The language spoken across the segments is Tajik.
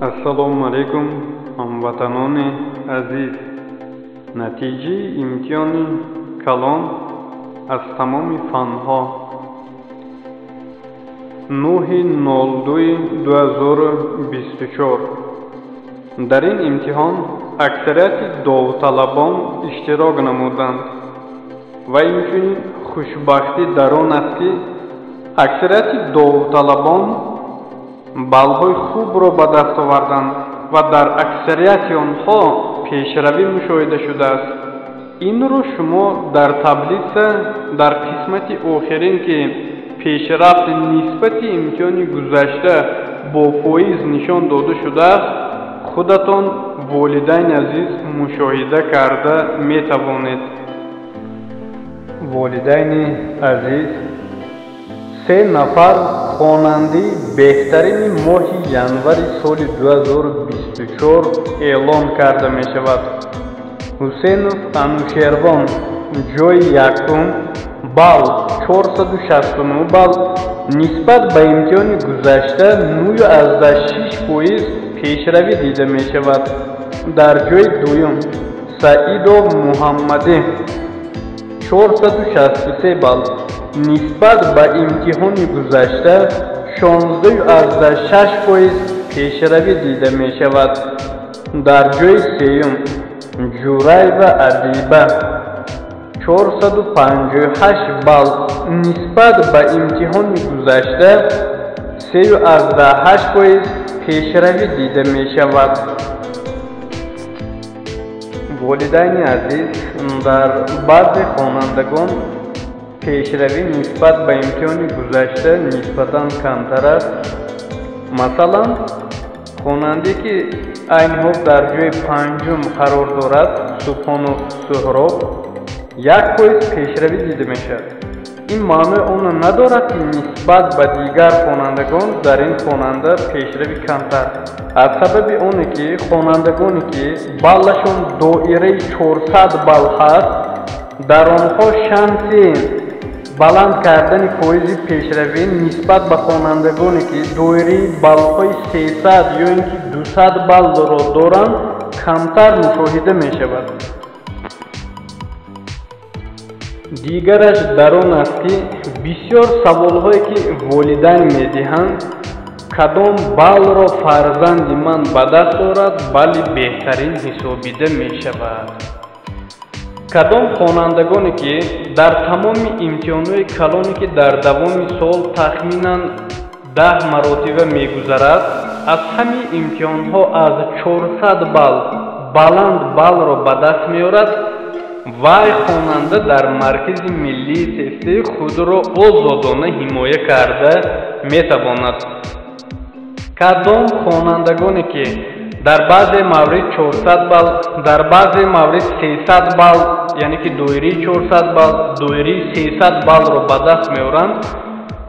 Ассалому алайкум, ҳамватанони азиз. Натиҷаи имтиҳони калон аз тамоми фанҳо 9.02.2024. Дар ин имтиҳон аксарияти довталабон иштирок намуданд ва инчунин хушбахтӣ дар он аст, ки аксарияти довталабон баллҳои хубро ба даст оварданд ва дар аксарияти онҳо пешравӣ мушоҳида шудааст. Инро шумо дар таблица дар қисмати охирин, ки пешрафт нисбати имтиҳони гузашта бо фоиз нишон дода шудааст, худатон, волидайни азиз, мушоҳида карда метавонед. Волидайни азиз, се нафар хонандаи беҳтарини моҳи январи соли 2024 эълон карда мешавад. Ҳусейнов Анушервон, ҷойи якум, балл 469 балл, нисбат ба имтиҳони гузашта 9,6% пешравӣ дида мешавад. Дар ҷойи дуюм Саидов Муҳаммадӣ, 463 балл, нисбат ба имтиҳони гузашта 16,6% пешравӣ дида мешавад. Дар ҷойи сеюм Ҷураева Адиба, 458 балл, нисбат ба имтиҳони гузашта 3,8% пешравӣ дида мешавад. Волидайни азиз, дар баъзе хонандагон пешравӣ нисбат ба имтиҳони гузашта нисбатан камтар аст. Масалан, хонандае, ки айни ҳол дар ҷойи панҷум қарор дорад, Субҳонов Суҳроб, 1% пешравӣ дида мешавад. Ин маънои онро надорад, ки нисбат ба дигар хонандагон дар ин хонанда пешравӣ камтар. Аз сабаби оне, ки хонандагоне, ки баллашон доираи 400 балл ҳаст, дар онҳо шанси баланд кардани фоизи пешравӣ нисбат ба хонандагоне, ки доираи баллҳои 300 ё ин ки 200 баллро доранд, камтар мушоҳида мешавад. Дигараш дар он аст, ки бисёр саволҳое, ки волидайн медиҳанд, кадом баллро фарзанди ман ба даст орад, балли беҳтарин ҳисобида мешавад. Кадом хонандагоне, ки дар тамоми имтиҳонҳои калоне, ки дар давоми сол тахминан 10 маротиба мегузарад, аз ҳамаи имтиҳонҳо аз 400 балл баланд баллро ба даст меорад, вай хонанда дар маркази миллии тестӣ худро озодона ҳимоя карда метавонад. Кадом хонандагоне, ки дар баъзе маврид 400 балл, дар баъзе маврид 300 балл, яъне ки доираи 400 балл, доираи 300 баллро ба даст меоранд,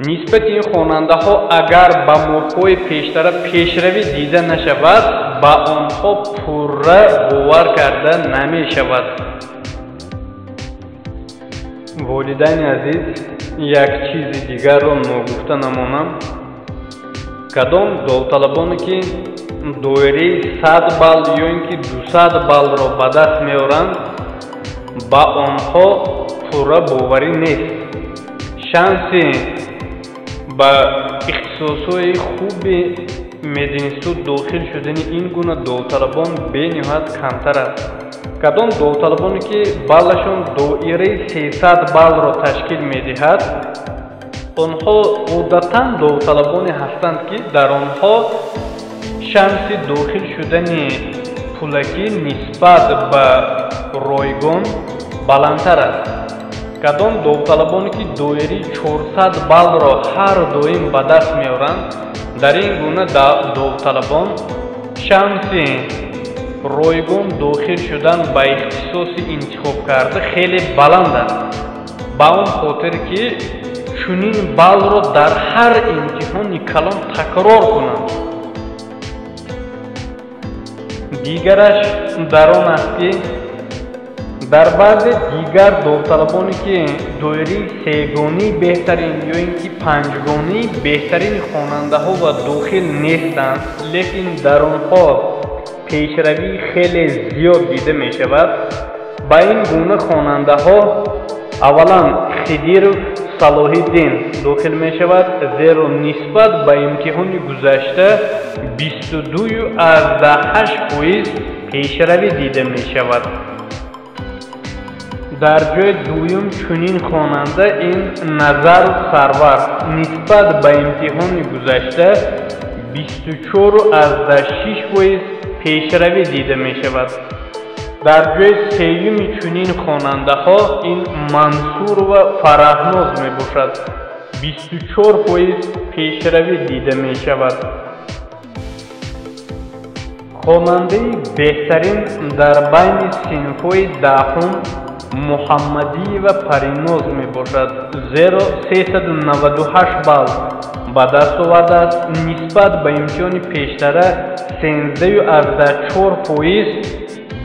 нисбати ин хонандаҳо агар ба моҳҳои пештара пешравӣ дида нашавад, ба онҳо пурра бовар карда намешавад. Волидайни азиз, як чизи дигарро ногуфта намонам. Кадом довталабоне, ки доираи 100 балл ё ин ки 200 баллро ба даст меоранд, ба онҳо пурра боварӣ нест. Шанси ба ихтисосҳои хуби мединститут дохил шудани ин гуна довталабон бениҳоят камтар аст. Кадом довталабоне, ки баллашон доираи 300 баллро ташкил медиҳад, онҳо одатан довталабоне ҳастанд, ки дар онҳо шанси дохил шудани пулакӣ нисбат ба ройгон баландтар аст. Кадом довталабоне, ки доираи 400 баллро ҳар доим ба даст меоранд, дар ин гуна довталабон шанси ройгон дохил шудан ба ихтисоси интихобкарда хеле баланд аст. Ба он хотир, ки чунин баллро дар ҳар имтиҳони калон такрор кунанд. Дигараш дар он аст, ки Дар баъзе дигар довталабоне ки доираи сегонии беҳтарин ё ин ки панҷгонии беҳтарини хонандаҳо ва дохил нестанд, лекин дар онҳо пешравии хеле зиёд дида мешавад. Ба ин гуна хонандаҳо аввалан Хидиров Салоҳиддин дохил мешавад, зеро нисбат ба имтиҳони гузашта 22,8% пешравӣ дида мешавад. Дар ҷои дуюм чунин хонанда ин Назаров Сарвар нисбат ба имтиҳони гузашта 24,6% пешравӣ дида мешавад. Дар ҷои сеюми чунин хонандаҳо ин Мансурова Фараҳноз мебошад, 24% пешравӣ дида мешавад. Хонандаи беҳтарин дар байни синфҳои даҳум Муҳаммадиева Париноз мебошад, зеро 398 балл ба даст овардааст. Нисбат ба имтиҳони пештара 13,4%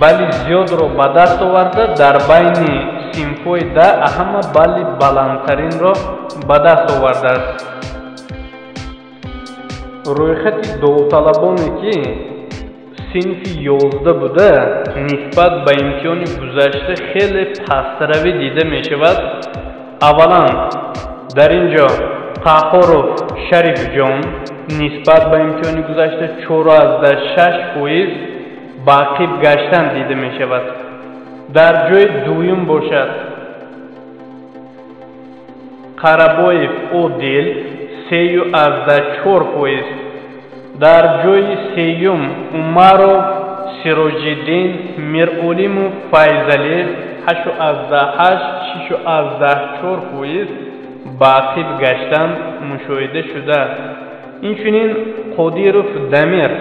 балли зиёдро ба даст оварда, дар байни синфҳои 10 ҳама балли баландтаринро ба даст овардааст. Рӯйхати довталабоне ки синфи 11 буда нисбат ба имтиҳони гузашта хеле пастравӣ дида мешавад. Аввалан дар ин ҷо Қаҳҳоров Шарифҷон нисбат ба имтиҳони гузашта 4,6% ба ақиб гаштан дида мешавад. Дар ҷои дуюм бошад Қарабоев Одил 3,4%. Дар ҷои сеюм Умаров Сироҷиддин, Миролимов Файзалӣ 8,8, 6,4% ба ақиб гаштан мушоҳида шудааст. Инчунин Қодиров Дамир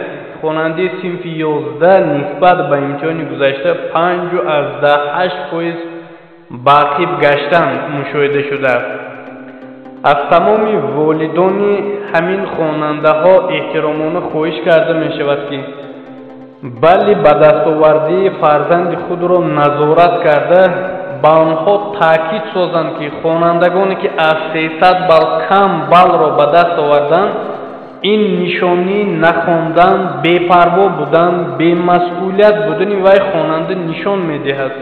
хонандаи синфи 11 нисбат ба имтиҳони гузашта 5,8% ба ақиб гаштан мушоҳида шудааст. Аз тамоми волидони ҳамин хонандаҳо эҳтиромона хоҳиш карда мешавад, ки балли ба дастовардии фарзанди худро назорат карда, ба онҳо таъкид созанд, ки хонандагоне ки аз 300 балл кам баллро ба даст оварданд, ин нишонии нахондан, бепарво будан, бемасъулият будани вай хонанда нишон медиҳад.